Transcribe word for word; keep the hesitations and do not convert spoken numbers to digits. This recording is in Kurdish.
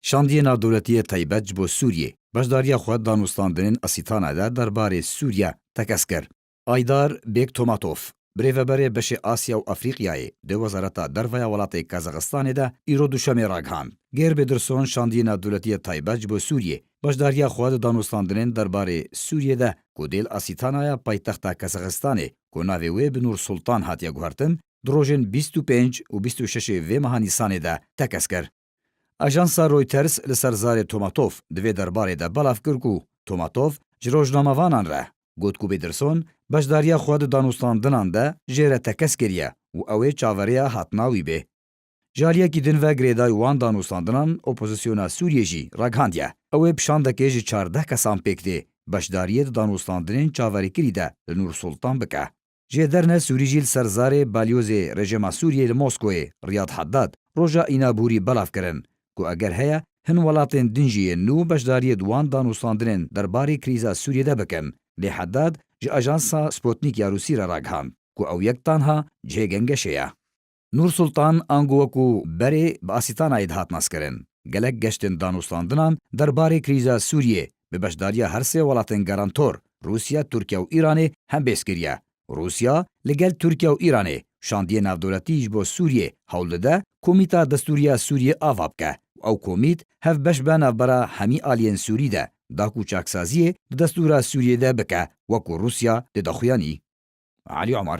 Şandiyê navdewletî yê taybet ji bo Sûriyê beşdariya xwe di danûstandinên Asîtana de derbarê Sûriye tekez kir. Aydar Bêk Tomatov, birêveberê beşê Asya û Afrîqyayê di Wezareta Derve ya welatê Kazaxistanê de îro duşemê ragihand. Geir Pederson, şandiyê navdewletî yê taybet ji bo Sûriyê beşdariya xwe di danûstandinên derbarê Sûriyê de ku dê li Asîtana ya paytexta Kazaxistanê ku navê wê bi Nûr Sultan hatiye guhertin, di rojên bîst û pênc û bîst û şeş ê vê meha Nîsanê de tekez kir. Ajansa Reuters li ser zarê Tomatov di vê derbarê de belav kir ku Tomatov ji rojnamevanan re got ku Pederson beşdariya xwe di danûstandinan de jê re tekez kiriye û ew ê çaverêya hatina wî bê. Ji aliyekî din ve girêdayî wan danûstandinan opozisyona Sûriyê jî ragihandiye. Ew ê bi şandekê ji çardeh kesan pêk tê beşdariyê di danûstandinên çaverêkirî de li Nûr Sultan bike. Jêderne Sûrî jî li ser zarê balyozê rejîma Sûriyê li Moskoyê, Riyad Haddad, roja Înaborî belav kirin ku eger heye, hin welatên din jî yên nû beşdariyê di wan danûstandinên derbarê krîza Sûriyê de bikin. Lê Haddad ji ajansa Sputnik ya Rûsî re ragihand ku ew yek tanha cihê gengeşê ye. Nûr Sultan ango wekû berê bi Asîtanayê dihat naskirin. Gelek geştên danûstandinan derbarê krîza Sûriyê bi beşdariya her sê welatên garantor, Rûsya, Tirkiye û Îranê hembêz kiriye. Rûsya li gel Tirkiye û Îranê şandiyê navdewletî ji bo Sûriyê hewl dide komîta destûriya Sûriyê ava bike û ew komît hevbeş be navbera hemî aliyên Sûrî de da ku çaksaziyê di destûra Sûriyê de bike wekû Rûsya dê daxuyanî. Elî Omer.